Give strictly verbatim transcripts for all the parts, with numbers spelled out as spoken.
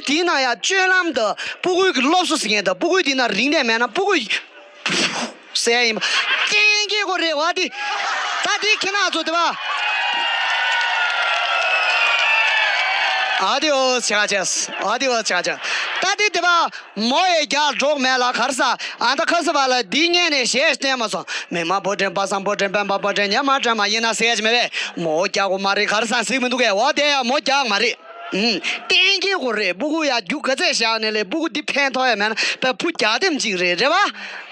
དེའི་ནང་ཡང་སྤྱོད་ལམ་དང་སྤུ་གུའི་གི་སློབ་གསོ་ཟེར་མཁན་དང་སྤུ་གུའི་དེ་ན་རིག་གནས་མེད་ན་སྤུ་གུ་ཟེར་ཡ་ཡིན་པ། གཏན་འཁེལ་དགོས་རེད་བ་དེ། ད་དེ་ཁྱེད་རང་ཚོ་དེ་བ། ཨ་དེ་འོ་ཆ་ཆ། ཨ་དེ་འོ་ཆ་ཆ། ད་དེ་དེ་བ། མོ་ཡི་རྒྱག་འགྲོགས་མེད་ལ་གར་ས། ཨ་ད་ཁ་ས་བ་ལ་འདི་ཉན་ནས་ཞེས་བསྟན་མ་སོང་། མི་མ་བོ་དྲན་པ་སང་བོ་དྲན་པན་པ་བོ་དྲན་ཉ་མ་དྲན་མ་ཡིན་ན་ཟེར་གྱི་མེད་པས། མོ་རྒྱག་གོ་མ་རེད་གར་ས་ཟིག་མི་འདུག་གས། འོ་དེ་ཡ་མོ་རྒྱག་མ་རེད། ཨུམ། གཏན་འཁེལ་དགོས་རེད། སྤུ་གུ་ཡ་རྒྱུ་ག་ཚད་བཞག་ནས་ལས་སྤུ་གུ་འདི་ཕན་ཐོགས་ཡ་མེད་ན་པའི་བུ་རྒྱག་དེམ་གཅིག་རེད་རེད་བ།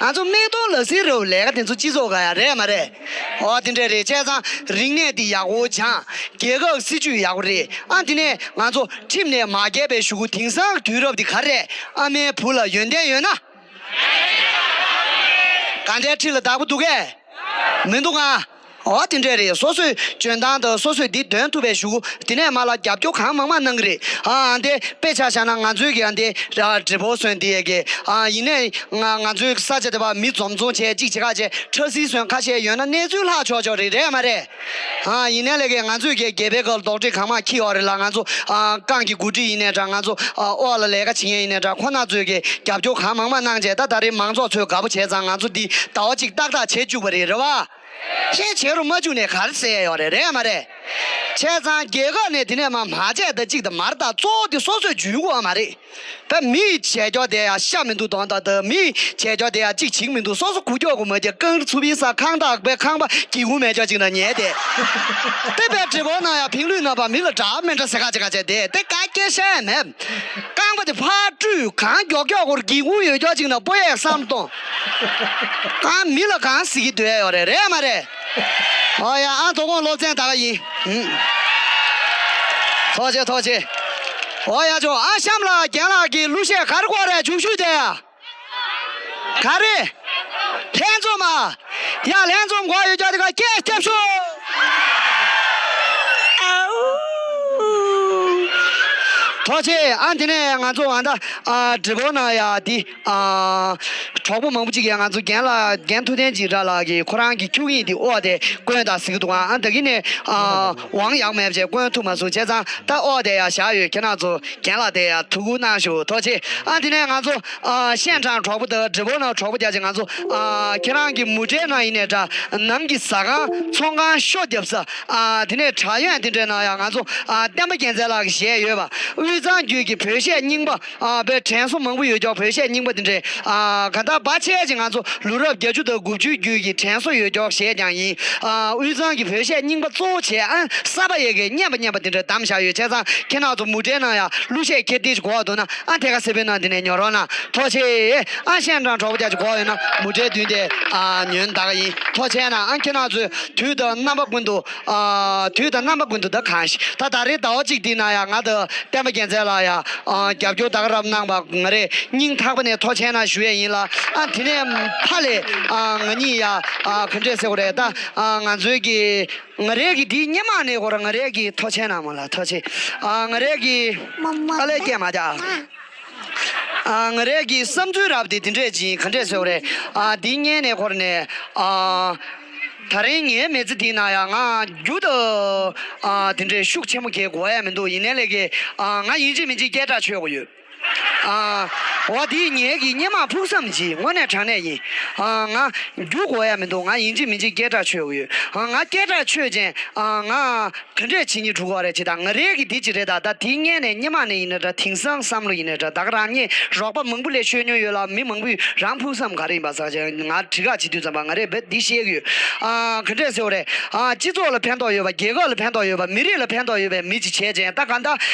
ང་ཚོ་མིག་མཐོང་ལག་ཟིན་རེད་བ། ལས་ཀ་དེ་ཚོ་སྤྱི་ཚོགས་ག་ཡ་རེད་མ་རེད། འོ་དེ་འདྲ་རེད། བྱས་ཙང་རིག་གནས་འདི་ཡག་པོ་སྦྱང་། རྒྱལ་ཁབ་སྲིད་ཇུས་ཡག་པོ་རེད། ཨ་འདི་ནས་ང་ཚོ་ཁྲིམས་ནས་མ་འགལ་བའི་གཞུག་གུ་དེང་སང་དུས་རབས་འདི་ག་རེད། ཨ་མའི་བུ་ལ་ཡོན་ཏན་ཡོད་ན། གང་ལྟར་ཁྲི་ལ་བདག་པོ་འདུག་གས། མི་འདུག་ཨ། འོ་དེ་འདྲས་རེད། སོ་སོའི་འཇོན་ཐང་དང་སོ་སོས་འདི་འདོན་ཐུབ་པའི་གཞུག་གུ་དེ་ནས་མ་ལ་རྒྱབ་སྐྱོར་གང་མང་མང་གནང་གི་རེད། ཨ་འདི་དཔེ་ཆ་བཞག་ན་ང་ཚོའི་གི་ཨ་འདི་ཌི་བོ་སོན་འདི་ཡ་གི་ཨ་ཡིན་ནའི་ང་ང་ཚོའི་ས་ཆ་དེ་བ་མི་འཛོམས་འཛོམས་བྱས་གཅིག་བྱེད་ཁ་བྱས་ཁྲ་སིལ་སོན་ཁ་ཤས་ཡོད་ན་གནས་ཚུལ་ལྷག་ཆོག་ཆོག་རེད་རེད་མ་རེད། ཨ་ཡིན་ནའི་ལས་ཀའི་ང་ཚོས་ཀྱི་རྒྱལ་པོའི་སྐབས་རྡོག་ཁྲེས་གང་མང་འཁྱེར་ཡོད་རེད་ལ། ང་ཚོ་ཨ་རྐང་གི་འགོ་ཁྲིད་ཡིན་ནའི་འདྲ། ང་ཚོ་ཨ་འོག་ལ་ལས་ཀ་བྱེད་མཁན་ཡིན་ནའི་འདྲ། ཁོ་ན་ཚོས་ཀྱི་རྒྱབ་སྐྱོར་གང་མང་མང་གནང་བྱས། ད་ད་རེས་མང་ཚོགས་ཚོས་དགའ་པོ་བྱས་ཙང་ང་ཚོ་འདི་ཟླ་བ་གཅིག་ཏག་ཏག་བྱེད་བཅུག་པ་རེད། རེད་བ། ཁྱེད་བྱེད་རུ་མ་བཅུག་ནས་ག་རེ་ཟེར་ཡ་ཡོད་རེད། རེད་མ་རེད། བྱས་ཙང་རྒྱལ་ཁབ་ནས་དེ་ནས་མ་མ་བྱས་ད་གཅིག་དང་མར་ད་གཙོ་བོ་དེ་སོ་སོས་འཇུས་དགོས་མ་རེད། ད་མིའི་བྱས་རྒྱོ་དེ་ཡང་ཤ་མི་འདུག་དོན་དག་ད་མིའི་བྱས་རྒྱོ་དེ་ཡང་གཅིག་བྱིང་མི་འདུག་སོ་སོ་གུ་ཀྱོག་གུ་མ་རྒྱ་རྐང་ཚུབ་པའི་ས་ཁང་དག་པའི་ཁང་པ་གི་གུ་མེ་ཅོ་གཅིག་ན་ཉལ་ཏེ། དེ་པའི་དྲི་བ་ན་ཡང་ཕིང་ལུས་ན་པ་མི་ལ་འདྲ་མི་འདྲ་ཟེར་ཁ་ཅིག་ཁ་ཅིག་དེ་དེ་ག་སྐྱེ་ཤ་མེད། རྐང་པ་དེ་ཕར་བཀྲུས་གང་མགྱོགས་མགྱོགས་གུར་གི་གུ་ཡོད་ཀྱོག་གཅིག་ན་པོ་ཡས་བསམ་གཏོང་། གང་མི་ལ་གང་ཟེར་གི་སྡོད་ཡ་ཡོད་རེད། རེད་མ་རེད། ཨོ་ཡ་ཨ་དོ་དགོང་སློབ་ཚན་ད་ག་ཡིན། ཐོག་ཆེ་ཐོག་ཆེ། ཨོ་ཡ་ཅོ་ཨ་གཤམ་ལ་རྒན་ལགས་ཀྱི་གླུ་གཞས་ག་རེ་གོ་རེད་བྱུག་ཤུལ་དེ། ག་རེ། ལྷན་འཛོམས་མ། ཡ་ལྷན་འཛོམས་གོ་ཡོད་ཀྱ་དེ་ག་སྐད་སྐྱབས་ཤོག་ཐོག་ཆེ་ཨ་དེ་ནས་ང་ཚོ་ཨ་ད་ཨ་འདྲི་བོ་ན་ཡ་དེ། ཨ། གྲོགས་པོ་མང་པོ་ཅིག་ཡང་ང་ཚོ་རྒན་ལགས་རྒན་ཐུབ་བསྟན་འཇིགས་བྲལ་ལགས་ཀྱིས་ཁོ་རང་གི་ཁྱུག་ཡིག་འདི་ཨོ་དེ་བསྐོན་དང་ཟེར་གི་འདུག་ཨ་ད་གིན་ནས་ཨ་དབང་ཡག་མེད་པ་བྱས་བསྐོན་ཐུབ་མ་སོང་བྱས་ཙང་ད་ཨོ་དེ་ཡང་བཞག་ཡོད། ཁྱེད་རང་ཚོ་རྒན་ལགས་དེ་ཡང་ཐུགས་ཁུར་གནང་ཞུ། ཐུགས་རྗེ་ཆེ། ཨ་དེ་ནས་ང་ཚོ་ཨ་ཤན་ཁྲང་གྲོགས་པོ་དང་འབྲི་བོ་ནང་གྲོགས་པོ་རྒྱ་ཆེ་ང་ཚོ་ཨ་ཁྱེད་རང་གི་མུ་འབྲེལ་ནང་ཡིན་ནའི་འདྲ་ནང་གི་ཟ་ཁང་ཚོང་ཁང་ཤོ་རྒྱབ་ས་ཨ་དེ་ནས་དྲ་ཡོན་དེ་འདྲའི་ནང་ཡང་ང་ཚོ་ཨ་བསྟན་པ་རྒྱལ་མཚན་ལགས་ཀྱི་གཞས་ཡོད་པ་དབུས་གཙང་རྒྱུད་ཀྱི་བོད་གཞས་རྙིང་པ། ཨ་པའི་དྲན་གསོ་མང་པོ་ཡོད་ཀྱང་བོད་གཞས་རྙིང་པ་དེ་འདྲའི་ཨ་ག་ད་བ་ཆེ་ཅིག་ང་ཚོ་ལོ་རབས་བརྒྱད་ཅུ་དང་དགུ་བཅུའི་རྒྱུད་ཀྱི་དྲན་གསོ་ཡོད་ཀྱང་གཞས་ཀྱང་ཡིན། ཨ་དབུས་གཙང་གི་བོད་གཞས་རྙིང་པ་གཙོ་བོ་བྱས་ཨ་གསར་པ་ཡི་གེ་སྙན་པ་སྙན་པ་དེ་འདྲ་བདམས་བཞག་ཡོད། བྱས་ཙང་ཁྱེད་རང་ཚོ་མུ་འབྲེལ་ནང་ཡང་གླུ་གཞས་ཁྱེད་དེ་ཞིག་གོ་བ་འདུག་ན་ཨ་ཐད་ཀ་སེ་པའི་ནང་དེ་ནས་ཉོ་རོགས་གནང་། ཐུགས་རྗེ་ཆེ། ཨ་ཤན་ཁྲང་གྲོགས་པོ་རྒྱ་ཆེ་གོ་བ་ཡོད་ན་མུ་འབྲེལ་བདུན་དེ་ཨ་ཉོན་ད་ག་ཡིན། ཐུགས་རྗེ་ཆེ་གནང་། ཨ་ཁྱེད་རང་ཚོས་དུས་དང་རྣམ་པ་ཀུན་ཏུ་ཨ་དུས་དང་རྣམ་པ་ཀུན་ཏུ་ད་གང་ཞིག་ད་ད་རེས་ཟླ་བ་གཅིག་འདི་ན་ཡང་ང་དང་བསྟན་པ་རྒྱལ་མཚན་ལགས་ཡང་ཨ་རྒྱབ་སྐྱོར་ད་ག་རབ་གནང་བ་ང་རེ་སྙིང་ཐག་པ་ནས་ཐུགས་རྗེ་ཆེ་གནང་ཞུ་ཡས་ཡིན་ལ། ཨ་དེ་ནས་ཕ་ལས་ཨ་ང་གཉིས་ཡང་ཨ་ག་འདྲས་ཟེར་དགོས་རེད། ད་ཨ་ང་ཚོའི་གི་ང་རེ་གི་འདི་སྔོན་མ་ནས་གོ་ར་ང་རེ་གི་ཐུགས་རྗེ་ཆེ་གནང་མོ་ལ་ཐུགས་རྗེ་ཆེ། ཨ་ང་རེ་གི་ཨ་ལས་སྐད་མ་རྒྱག་ཨ་ང་རེ་གི་བསམ་ཚུལ་རབ་དེ་དེ་འདྲས་ཅིག་ག་འདྲས་ཟེར་དགོས་རེད། ཨ་འདི་སྔོན་ནས་གོ་ར་ནས་ཨ། ད་རིང་ངའི་མི་ཚེ་འདི་ན་ཡང་ང་རྒྱུ་དང་ཨ་དེ་འདྲའི་ཤུགས་ཆེན་པོ་གས་གོ་ཡ་མི་འདུག་ཡིན་ནའི་ལས་ཀའི་ཨ་ང་ཡིན་གཅིག་མིན་གཅིག་སྐད་གྲགས་ཆོད་དགོས་ཡོད། ཨ་འོ་དེ་ངའི་གི་སྔོན་མ་ཕུགས་བསམ་གྱིས་དངོས་གནས་དྲང་གནས་ཡིན། ཨ་ང་རྒྱུ་གོ་ཡ་མི་འདུག་ང་ཡིན་གཅིག་མིན་གཅིག་སྐད་གྲགས་ཆོད་དགོས་ཡོད། ཨ་ང་སྐད་གྲགས་ཆོད་ཅན་ཨ་ང་ག་འདྲས་བྱེད་སྙིང་བྲོ་གི་རེད་ཅེ། ད་ང་རེ་གི་དེ་ཅི་རེད། ད་ད་དེ་སྔོན་ནས་སྔོན་མ་ནས་ཡིན་ན་འདྲ་དེང་སང་བསམ་བློ་ཡིན་ན་འདྲ་ད་ག་རང་ཉིད་རོགས་པ་མང་པོ་ལས་ཤོད་མྱོང་ཡོད་ལ། མི་མང་པོས་རང་ཕུགས་བསམ་ག་རེ་ཡིན་པ་ཟེར་ཅེ་ང་དྲི་ག་བྱེད་དུས་ཙམ་པ་ང་རེ་བས་འདི་བཤད་གི་ཡོད། ཨ་ག་འདྲས་ཟེར་བ་རེད། ཨ་སྤྱི་ཚོགས་ལ་ཕན་ཐོགས་ཡོད་པ། རྒྱལ་ཁབ་ལ་ཕན་ཐོགས་ཡོད་པ། མི་རིགས་ལ་ཕན་ཐོགས་ཡོད་པའི་མི་ཅིག་བྱས་ཅན་ད་ག་ད་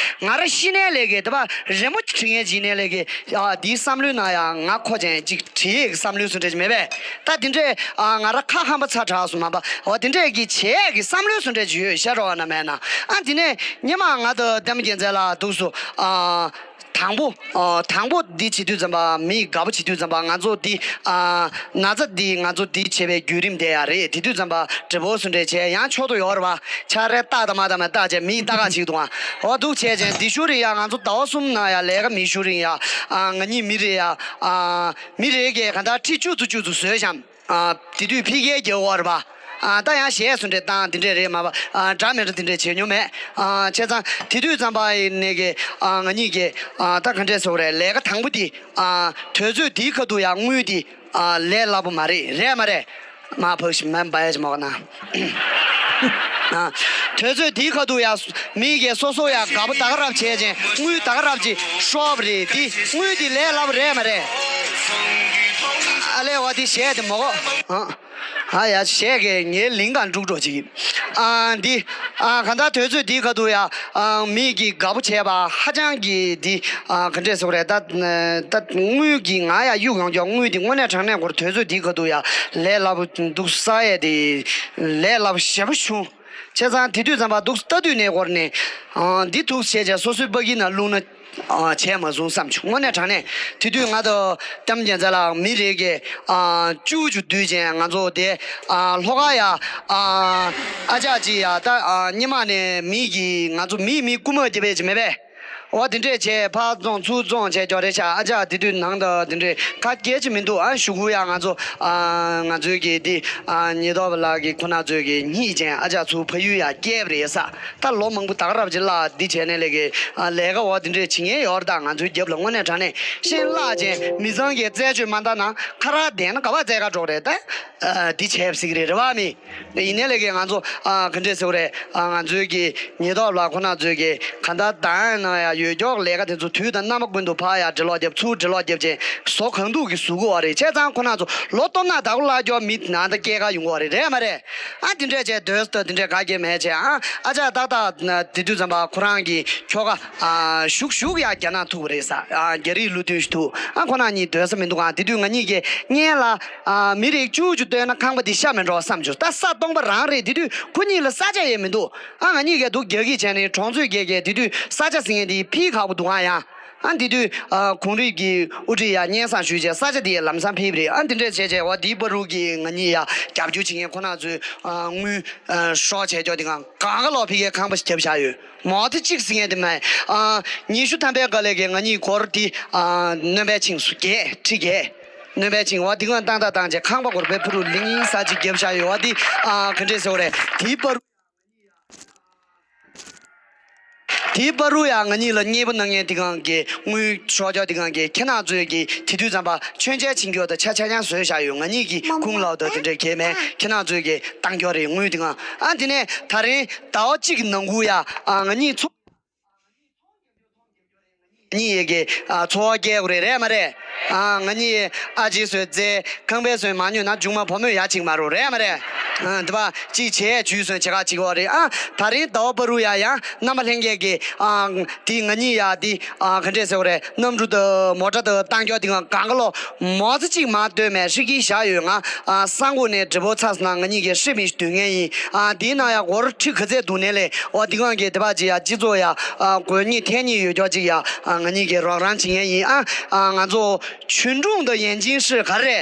ང་ར་ཤི་ནའི་ལས་ཀའི་ད་པ་རི་མོ་བྲིས་མཁན་ཅིག་ནའི་ལས་ཀའི་ཨ་དེའི་བསམ་བློའི་ནང་ཡང་ང་ཁོ་ཅན་ཅིག་བྲིས་ཡས་ཀྱི་བསམ་བློའི་སུ་འདྲ་ཅིག་མེད་པས། ད་དེ་འདྲས་ཨ་ང་ར་ཁ་ཧམ་པ་ཚ་དྲགས་སོང་མ་པ། འོ་དེ་འདྲས་ཀྱི་བྱེད་ཡས་ཀྱི་བསམ་བློའི་སུ་འདྲ་ཅིག་ཡོད་ཤ་རོགས་ན་མེད་ན། ཨ་དེ་ནས་ཉི་མ་ང་དང་ལྡན་མ་རྒྱལ་མཚན་ལགས་འདུག་སུ་ཨ་དང་པོ་ཨ་དང་པོ་འདི་བྱེད་དུས་ཙམ་པ་མི་དགའ་པོ་བྱེད་དུས་ཙམ་པ་ང་ཚོ་འདི་ཨ་ན་ཚ་འདི་ང་ཚོ་འདི་བྱེད་པའི་བརྒྱུད་རིམ་དེ་ཡ་རེད། དེ་དུས་ཙམ་པ་འདྲེ་པོ་སུ་འདྲས་བྱས་ཡང་ཆོག་ཏུ་ཡོད་རེད་པ། ཆ་རེ་ལྟ་དང་མ་དང་མ་ལྟ་བྱས་མི་ལྟ་ག་ཅིག་འདུག་ཨ། འོ་འདུག་བྱས་ཅན་འདི་ཤུ་རེ་ཡ་ང་ཚོ་ཟླ་བ་གསུམ་ནང་ཡ་ལས་ཀ་མི་ཤུ་རིང་ཡ་ཨ་ང་གཉིས་མི་རེ་ཡ་ཨ། མི་རེ་གས་ག་ད་ཁྲི་བཅུ་ཙམ་བཅུ་ཙམ་བཟོས་ཤམ། ཨ་དེ་དུས་ཕི་གའི་རྒྱལ་བ་རེད་པ། ཨ་ད་ཡང་གཞས་སུ་འདྲེ་བཏང་དེ་འདྲས་རེད་མ་པ། ཨ་འདྲ་མི་འདྲ་དེ་འདྲས་བྱེད་མྱོང་མེད། ཨ་བྱས་ཙང་དེ་དུས་ཙམ་པ་ཡིན་ནས་ཀྱི་ཨ་ང་གཉིས་ཀྱི་ཨ་ད་ག་འདྲས་ཟེར་དགོས་རེད། ལས་ཀ་དང་པོ་དེ་ཨ་དུས་ཚོད་དེའི་ཁ་ཐུག་ཡང་དངུལ་དེ་ཨ་ལས་སླ་པོ་མ་རེད། རེད་མ་རེད། མ་ཕག་ཤི་མ་འབའ་ཡ་ཅི་མོ་ག་ན། ཨ་དུས་ཚོད་དེའི་ཁ་ཐུག་ཡ་མི་གི་སོ་སོ་ཡ་དགའ་པོ་ད་ག་རབ་བྱས་ཅན་དངུལ་ད་ག་རབ་ཅི་ཤོབ་རེད། དེ་དངུལ་དེ་ལས་སླ་པོ་རེད་མ་རེད། ཨ་ལས་འོ་དེ་གཞས་དེ་མོ་གོ། ཨ། ཨ་ཡ་གཞས་ཀྱི་ངའི་ལིང་ག་འབྲུག་འགྲོ་ཅིག་ཨ་འདི། ཨ་ག་ད་དུས་ཚོད་འདིའི་ཁ་ཐུག་ཡ། ཨ་མི་གི་དགའ་པོ་བྱས་པ་ཧ་ཅང་གི་འདི། ཨ་ག་འདྲས་ཟེར་དགོས་རེད་ད། ད་དངུལ་གྱི་ང་ཡ་གཡུག་ཡོང་ཀྱང་དངུལ་འདི་དངོས་གནས་དྲང་གནས་སྐོར་དུས་ཚོད་འདིའི་ཁ་ཐུག་ཡ་ལས་སླ་པོ་འདུག་ས་ཡས་དེ། ལས་སླ་པོ་ཞེ་པོ་བྱུང་། བྱས་ཙང་དེ་དུས་ཙམ་པ་འདུག་ལྟ་དུས་ནས་སྐོར་ནས། ཨ་འདི་འདུག་བྱས་བྱས་སོ་སོའི་པ་ཀི་ན་བླུགས་ན། ཨ་བྱས་མ་བཟུང་བསམ་བྱུང་། དངོས་གནས་དྲང་གནས་དེ་དུས་ང་དང་གཏམ་རྒྱན་མཛད་ལགས་མི་རེ་གས་ཨ་ཅུ་ཅུ་བསྡུས་ཅན་ང་ཚོ་དེ་ཨ་ལྷོ་ཁ་ཡ་ཨ་ཨ་ཅག་ཅིག་ཡ་ད་ཨ་སྙེ་མ་ནས་མི་གི་ང་ཚོ་མི་མི་རྐུ་མ་རྒྱབ་པས་ཅིག་མེད་པས། འོ་དེ་འདྲས་བྱས་ཕར་བཙོང་ཚུར་བཙོང་བྱས་ཀྱོ་རེ་ཆ་ཨ་ཅག་དེ་དུས་ནང་དུ་དེ་འདྲས་ཁ་སྐད་ཅིག་མི་འདུག་ཨ་ཞུ་གུ་ཡ་ང་ཚོ་ཨ་ང་ཚོའི་གི་དེ་ཨ་ཉེ་དོ་བ་ལགས་ཀྱི་ཁོ་ན་ཚོའི་གི་གཉིས་ཅན་ཨ་ཅག་ཚུར་ཕ་ཡུལ་ཡ་སྐྱེལ་བ་རེད་ས། ད་ལོ་མང་པོ་ད་ག་རབ་ཅིག་ལ་འདི་བྱས་ནས་ལས་ཀའི་ཨ་ལས་ཀ་འོ་འདི་འདྲས་བྱེད་མཁན་ཡོད་རེད། ད་ང་ཚོའི་རྒྱབ་ལ་དངོས་གནས་དྲང་གནས་ཤིང་ལག་ཅན་མི་ཚང་གི་རྩད་གཅོད་མ་འདང་ན་ཁ་རག་བསྡད་ན་ག་པར་རྩད་ཁ་འགྲོ་རེད་ད། ཨ་འདི་བྱས་པ་ཟིག་རེད་རེད་བ་མི། ཡིན་ནའི་ལས་ཀའི་ང་ཚོ་ཨ་ག་འདྲས་ཟེར་བ་རེད། ཨ་ང་ཚོའི་གི་ཉེ་ཐོག་ལ་ཁོ་ན་ཚོའི་གི་ག་ད་ད་ན་ཡ་ཡོད་ཀྱོག་ལས་ཀ་དེ་ཚོ་དུས་དང་རྣམ་པ་ཀུན་ཏུ་ཕར་ཡ་འབྲི་ཀློག་རྒྱབ་ཚུར་འབྲི་ཀློག་རྒྱབ་ཅན་བཟོ་གང་ཐུག་གི་བཟོ་གི་བ་རེད། བྱས་ཙང་ཁོ་ན་ཚོ་ལོ་སྟོབས་ན་ད་གུ་ལ་ཀྱོག་མི་ན་ད་སྐྱེས་ཀ་ཡོང་གི་བ་རེད། རེད་མ་རེད། ཨ་དེ་འདྲས་བྱས་སྡོད་ས་དེ་འདྲས་ག་གེ་མེད་བྱས། ཨ་ཨ་ཅག་ཏག་ཏག་དེ་དུས་ཙམ་པ་ཁོ་རང་གི་ཁྱོ་ག་ཨ་ཞུགས་ཞུགས་ཡ་རྒྱ་ནག་ཐུག་པ་རེད་ས། ཨ་རྒྱ་རིགས་ལུ་ཐུན་ཞིག་ཐུག་ཨ་ཁོ་རང་གཉིས་སྡོད་ས་མི་འདུག་ཨ་དེ་དུས་ང་གཉིས་ཀྱི་སྔན་ལ་ཨ་མི་རིགས་བཅུ་བཅུ་བཏོན་ན་ཁང་པ་འདི་ཤ་མི་འགྲོ་བསམ་བྱུང་། ད་ས་སྟོང་པ་རང་རེད། དེ་དུས་ཁོ་གཉིས་ལ་ས་ཆ་ཡས་མི་འདུག་ཨ་ང་གཉིས་ཀས་འདུག་རྒྱ་སྐད་བྱས་ནས་གྲོང་ཚོའི་སྐད་སྐད་དེ་དུས་ས་ཆ་ཟིན་ཡས་འདི་ཕི་ཁག་པོ་འདུག་ཨ་ཡ། ཨ་འདི་དུས་ཨ་གུང་རིགས་ཀྱི་དབུ་ཁྲིད་ཡ་སྙན་སེང་ཞུས་བྱས་ས་ཆ་དེ་ལམ་སང་ཕེབས་རེད། ཨ་འདི་འདྲས་བྱས་བྱས་འོ་དེའི་བར་དུ་གི་ང་གཉིས་ཡ་རྒྱབ་སྐྱོར་བྱེད་མཁན་ཁོ་ན་ཚོས་ཨ་དངུལ་ཨ་ཤོག་བྱས་ཀྱོག་དེ་གང་གང་ག་ལོག་ཕི་ཁའི་ཁང་པ་ཞིག་བརྒྱབ་བཞག་ཡོད། མོ་ཐི་གཅིག་ཟིན་ངེས་དེ་མ་ཨ་ཉི་ཤུ་ཐམ་པའི་ག་ལས་ཀྱི་ང་གཉིས་སྒོར་དེ་ཨ་སྣོན་པའི་ཆིངས་སུ་བརྒྱད་ཁྲི་བརྒྱད། སྣོན་པའི་ཆིངས་འོ་དེ་གང་བཏང་ད་བཏང་བྱས་ཁང་པ་སྒོར་པའི་ཕུ་རུ་ལིང་ས་ཅིག་བརྒྱབ་བཞག་ཡོད། འོ་དེ་ཨ་ག་འདྲས་ཟེར་བ་རེད། དེའི་བར་དེའི་བར་དུ་ཡང་ང་གཉིས་ལ་མཉེས་པོ་གནང་མཁན་དེ་གང་གི་དངུལ་ཤོག་ཆོག་དེ་གང་གི་ཁྱེད་རང་ཚོས་ཀྱི་དེ་དུས་ཙམ་པ་མཆོད་མཇལ་ཕྱིན་རྒྱུ་དང་ཆ་ཆ་ཡང་བཟོས་བཞག་ཡོད། ང་གཉིས་ཀྱི་ཁུངས་ལའོ་དང་དེ་འདྲས་གས་མེད། ཁྱེད་རང་ཚོས་ཀྱི་བཏང་རྒྱུ་རེད་དངུལ་དེ་གང་། ཨ་དེ་ནས་ད་རིང་ཟླ་བ་གཅིག་ནང་ཁུལ་ཡ་ཨ་ང་གཉིས་ཚོ་གཉིས་ཡས་ཀྱི་ཨ་འཚོ་བ་སྐྱེལ་དགོས་རེད། རེད་མ་རེད། ཨ་ང་གཉིས་ཨ་ཅེ་སོས་རྫས་ཁང་པའི་སོན་མ་ཉོས་ན་མཇུག་མ་བུ་མོས་ཡ་ཅིག་མ་རུ་རེད་མ་རེད། ཨ་འདི་པ་ཅིག་བྱས་ཇུས་སོན་བྱེད་ག་ཅིག་འོ་རེད། ཨ་ད་རིང་ཟླ་བ་བར་དུ་ཡ་ཡང་རྣམ་པ་ལྷན་རྒྱས་ཀྱི་ཨ་འདི་ང་གཉིས་ཡ་འདི་ཨ་ག་འདྲས་ཟེར་བ་རེད། གནམ་གྲུ་དང་མོ་ཊ་དང་བཏང་རྒྱུ་འདི་ང་གང་ག་ལོ་མོ་ཚ་གཅིག་མ་སྟོན་མེད་ཧྲི་ཀི་བཞག་ཡོད། ང་ཨ་གསང་སྒོ་ནས་འདྲི་པོ་ཚ་སོང་ན་ང་གཉིས་ཀྱི་ཧྲི་མི་ཞིག་འདོན་མཁན་ཡིན། ཨ་འདིའི་ནང་ཡ་སྒོར་ཁྲི་ག་ཚད་འདུག་ནས་ལས་འོ་འདི་གང་གི་དེ་པ་ཅིག་ཡ་སྤྱི་ཚོགས་ཡ་ཨ་དགོས་གཉིས་ཐད་གཉིས་ཡོད་ཀྱོག་ཅིག་ཡ་ཨ་ང་གཉིས་ཀྱི་རོགས་རམ་བྱེད་མཁན་ཡིན། ཨ་ཨ་ང་ཚོ་ཆུན་ཀྲུང་དང་ཡན་ཅིན་ཧྲི་ག་རེ་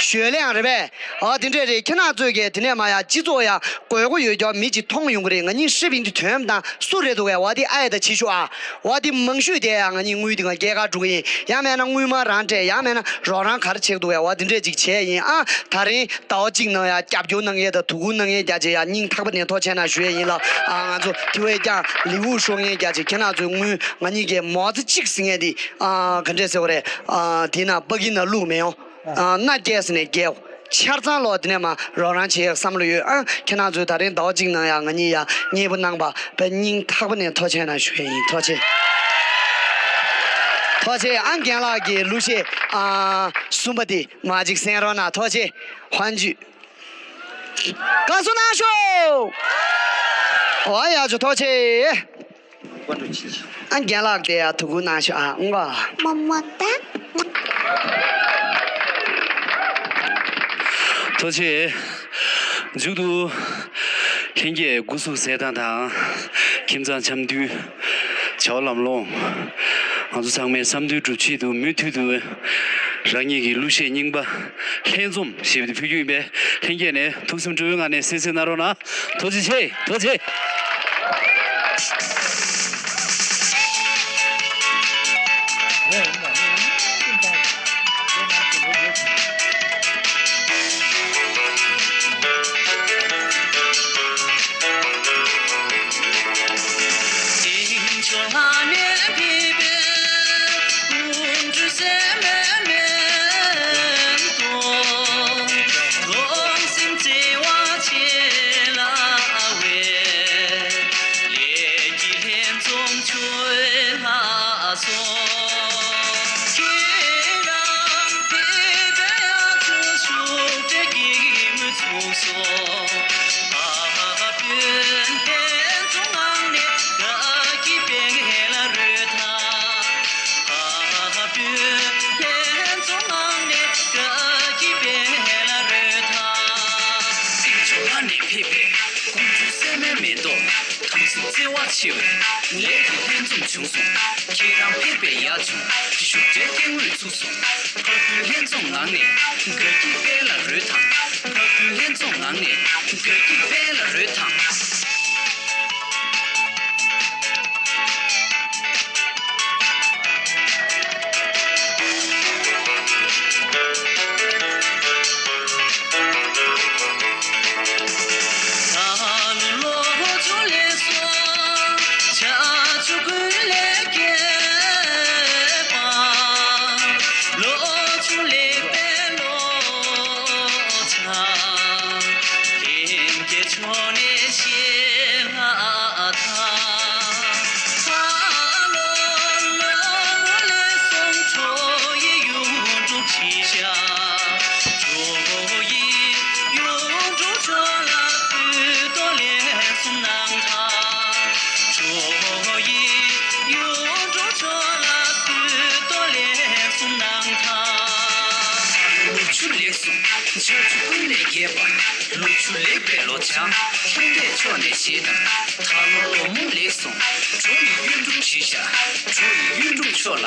ཞོལ་ལེང་རེད་པས། ཨ་དེ་འདྲས་རེད། ཁྱེད་རང་ཚོས་ཀྱི་དེ་ནས་མ་ཡ་སྤྱི་ཚོགས་ཡ་དགོས་མཁོ་ཡོད་ཀྱོག་མི་ཅིག་མཐོང་ཡོང་གི་རེད། ང་གཉིས་ཧྲི་བིན་དུ་དོན་དང་སུ་རེད་འདུག་གས། འོ་དེ་ཨ་ཡ་ད་ཕྱི་ཤོག་ཨ། འོ་དེ་མང་ཤོས་དེ་ཡ་ང་གཉིས་དངུལ་དེ་གང་སྐྱེལ་ག་འགྲོ་གི་ཡིན། ཡང་མེད་ན་དངུལ་མ་རང་སྤྲད། ཡང་མེད་ན་རོགས་རམ་ག་རེ་བྱེད་འདུག་གས། འོ་དེ་འདྲས་ཅིག་བྱས་ཡིན། ཨ་ད་རིང་ཟླ་བ་གཅིག་ནང་ཡ་སྐྱབས་བཅོལ་གནང་མཁན་དང་དོ་ཁུར་གནང་མཁན་རྒྱ་ཆེ་ཡ་སྙིང་ཐག་པ་ནས་ཐུགས་རྗེ་ཆེ་གནང་ཞུ་ཡས་ཡིན་ལ། ཨ་ང་ཚོ་དེ་བས་ཀྱང་ལེའུ་ཤོར་མཁན་རྒྱ་ཆེ་ཁྱེད་རང་ཚོའི་དངུལ་ང་གཉིས་ཀྱི་མོ་ཚ་གཅིག་ཟིན་མཁན་དེ་ཨ་ག་འདྲས་ཟེར་བ་རེད། ཨ་དེ་ན་པ་ཀི་ན་བླུགས་མི་ཡོང་། ཨ་མནའ་སྐྱེལ་ཟིན་ནས་སྐྱེལ། ཆ་ཚང་ལོ་དེ་ནས་མ་རོགས་རམ་བྱེད་ཡག་བསམ་བློ་ཡོད། ཨ་ཁྱེད་རང་ཚོས་ད་རིང་ཟླ་བ་གཅིག་ནང་ཡང་ང་གཉིས་ཡ་མཉེས་པོ་གནང་པ་བས་སྙིང་ཐག་པ་ནས་ཐུགས་རྗེ་ཆེ་གནང་ཞུ་ཡས་ཡིན། ཐུགས་རྗེ་ཆེ། ཐུགས་རྗེ་ཆེ། ཨ་རྒན་ལགས་ཀྱི་གླུ་གཞས་ཨ་གསུམ་པ་དེ་མ་གཅིག་གསན་རོགས་གནང་། ཐུགས་རྗེ་ཆེ། ཧོན་ཇུ། བཀའ་གསུང་གནང་ཤོག་འོ་ཡ་ཇོ་ཐུགས་རྗེ་ཆེ། ཨ་རྒན་ལགས་དེ་ཡ་ཐུགས་ཁུར་གནང་ཤོག་ཨ། ཨང་ག་མ་མ་ད། ཐུགས་རྗེ་ཆེ། མཇུག་ཏུ་ལྷན་རྒྱས་སྐུ་གཟུགས་གསལ་ཐང་དང་ཁྱིམ་ཚང་འཆམ་མཐུན་བྱ་བ་ལམ་ལྷོང་། ང་ཚོ་ཚང་མས་བསམ་འདུན་སྒྲུབ་ཆེད་དུ་མུ་མཐུད་དུ་རང་ཉིད་ཀྱི་གླུ་གཞས་རྙིང་པ་ལྷན་འཛོམས་ཞེས་པ་དེ་ཕུལ་རྒྱུ་ཡིན་པས་ལྷན་རྒྱས་ནས་ཐུགས་སེམས་སྤྲོ་བའི་ངང་ནས་གསན་གཟིགས་གནང་རོགས་གནང་། ཐུགས་རྗེ་ཆེ། ཐུགས་རྗེ་ཆེ། སེམས་མེད་དོ། སྟོང་སེམས་བརྩེ་བ་ཆེ་ལ་བས། ལས་ཀྱི་ལྷན་འཛོམས་ཆོས་ལ་སོགས། ཁྱེད་རང་ཕེབས་པའི་ཡ་ཆོས་ཤུགས་དྲེག་གི་མུ་ཚུགས་སོ། ཨ་ཧ་ཧ་བོད་ལྷན་འཛོམས་ངང་ནས་དགའ་སྐྱིད་སྤེལ་ལ་རོལ་ཐང་། ཨ་ཧ་ཧ་བོད་ལྷན་འཛོམས་ངང་ནས་དགའ་སྐྱིད་སྤེལ་ལ་རོལ་ཐང་། སེང་ཕྱོགས་ལྷ་ནས་ཕེབས་པའི་ཀོང་ཇོ་སྲས་མོའི་མེ་ཏོག། སྟོང་སེམས་བརྩེ་བ་ཆེ་བས་ལས་ཀྱི་ལྷན་འཛོམས་བྱུང་སོང་། ཁྱེད་རང་ཕེབས་པའི་ཡ་ཆུང་བཞུགས་གྲལ་སྐྱེ་དངོས་ཚུགས་སོང་། ཕ་བོད་ལྷན་འཛོམས་ངང་ནས་དགའ་སྐྱིད་སྤེལ་ལ་རོལ་ཐང་། ཕ་བོད་ལྷན་འཛོམས་ངང་ནས་དགའ་སྐྱིད་སྤེལ་ལ་རོལ་ཐང་། ད་ལོ་ལོ་ཆུང་ལེགས་སོ། བྱ་ཆུ་ཀུན་ལས་སྐྱེས་པ། ལོ་ཆུང་ལེགས་པའི་ལོ་ཆ། ལྷན་སྐྱེས་ཕྱོགས་ནས་ཤེས་ལ་ཐང་། ད་ལོ་ལོ་ལེགས་སོ། ཁྲོ་ཡི་གཡུང་དྲུང་ཁྲི་ཤ། ཁྲོ་ཡི་གཡུང་དྲུང་ཕྱོགས་ལ་བོད་དོ་ལེགས་སོ་གནང་དང་། ཁྲོ་ཡི་གཡུང་དྲུང་ཕྱོགས་ལ་བོད་དོ་ལེགས་སོ་གནང་དང་། ལོ་ཆུ་ལེགས་སོ། བྱ་ཆུ་ཀུན་ལས་རྒྱས་པ། ལོ་ཆུ་ལེགས་པའི་ལོ་ཆ། ལྷན་སྐྱེས་ཕྱོགས་ནས་ཞེས་དང་། ད་ལོ་ལོ་མོ་ལེགས་སོ། ཁྲོ་ཡི་གཡུང་དྲུང་ཁྲི་ཤ། ཁྲོ་ཡི་གཡུང་དྲུང་ཕྱོགས་ལ་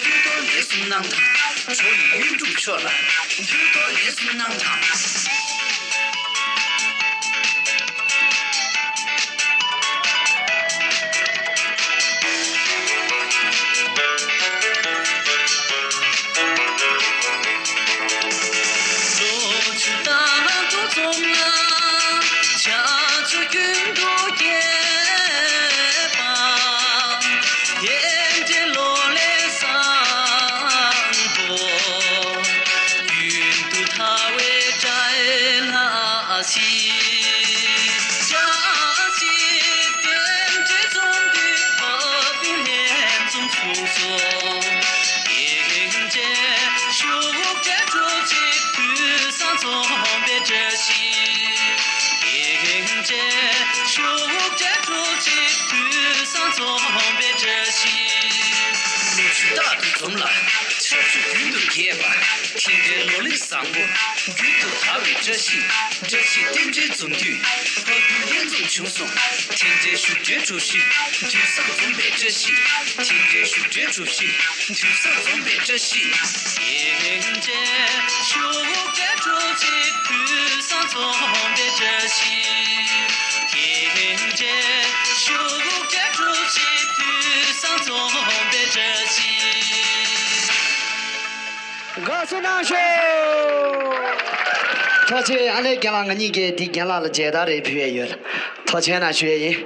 བོད་དོ་ལེགས་སོ་གནང་དང་། ཁྲོ་ཡི་གཡུང་དྲུང་ཕྱོགས་ལ་བོད་དོ་ལེགས་སོ་གནང་དང་། ལོ་ཆུ་རྟག་ཏུ་འཛོམས་ལ། བྱ་ཆུ་རྒྱུན་དུ་སྐྱེས་པ། རྟེན་འབྲེལ་ལོ་ལེགས་བཟང་པོ། རྒྱུན་དུ་དར་བའི་བཀྲ་ལ་སྲིད། བཀྲ་ཤིས་རྟེན་འབྲེལ་འཛོམས་དུས་ཕ་བུ་ལྷན་འཛོམས་ཚུགས་སོ། རྟེན་འབྲེལ་ཤུགས་འབྲེལ་གྲུ་གཅིག་དུས་བཟང་འཛོམས་པའི་བཀྲ་ཤིས། རྟེན་འབྲེལ་ཤུགས་འབྲེལ་གྲུ་གཅིག་དུས་བཟང་འཛོམས་པའི་བཀྲ་ཤིས། ལོ་ཆུ་རྟག་ཏུ་འཛོམས་ལ། བྱ་ཆུ་རྒྱུན་དུ་རྒྱས་པ། རྟེན་འབྲེལ་ལོ་ལེགས་བཟང་པོ། རྒྱུན་དུ་དར་བའི་བཀྲ་ཤིས། བཀྲ་ཤིས་རྟེན་འབྲེལ་འཛོམས་དུས་ཕ་བུ་ལྷན་འཛོམས་བྱུང་སོང་། རྟེན་འབྲེལ་ཤུགས་འབྲེལ་གྲུ་བཞི་དུས་བཟང་འཛོམས་པའི་བཀྲ་ཤིས། རྟེན་འབྲེལ་ཤུགས་འབྲེལ་གྲུ་བཞི་དུས་བཟང་འཛོམས་པའི་བཀྲ་ཤིས། རྟེན་འབྲེལ་ཤུགས་འབྲེལ་གྲུ་གཅིག་དུས་བཟང་འཛོམས་པའི་བཀྲ་ཤིས། རྟེན་འབྲེལ་ཤུགས་འབྲེལ་གྲུ་གཅིག་དུས་བཟང་འཛོམས་པའི་བཀྲ་ཤིས། དགའ་བསུ་གནང་ཤོག་ཐུགས་རྗེ་ཆེ། ཨ་ནེ་རྒན་ལགས། ང་གཉིས་ཀྱིས་འདི་རྒན་ལགས་ལ་མཇལ་དར་རེ་ཕུལ་ཡས་ཡོད། ཐུགས་རྗེ་ཆེ་གནང་ཞུ་ཡས་ཡིན།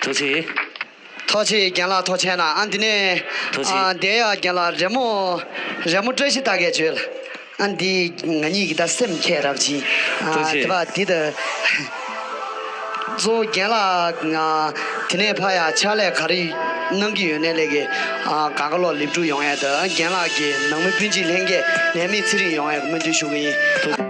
ཐུགས་རྗེ་ཆེ། ཐུགས་རྗེ་ཆེ་རྒན་ལགས། ཐུགས་རྗེ་ཆེ་གནང་། ཨ་འདི་ནས་ཐུགས་རྗེ་ཆེ། ཨ་འདས་ཡ་རྒན་ལགས། རི་མོ་རི་མོ་བཀྲ་ཤིས་རྟགས་བརྒྱད་བྱོས་ལ། ཨ་འདི་ང་གཉིས་ཀྱི་ད་སེམས་ཁྱད་རབ་ཅིང་། ཨ་ཐུགས་རྗེ་ཆེ། དེ་བ་འདི་ད་གཙོ་བོ་རྒན་ལགས་ང་དེ་ནས་ཕ་ཡ་ཕྱག་ལས་ག་རེ་གནང་གི་ཡོད་ནའི་ལས་ཀའི་ཨ་གང་ག་ལོག་ལེགས་གྲུབ་ཡོང་ཡས་དང་། རྒན་ལགས་ཀྱི་ནང་མི་སྤུན་མཆེད་ལྷན་རྒྱས་ལས་མེད་ཚེ་རིང་ཡོང་ཡས་སྨོན་འདུན་ཞུ་གི་ཡིན། ཐུགས་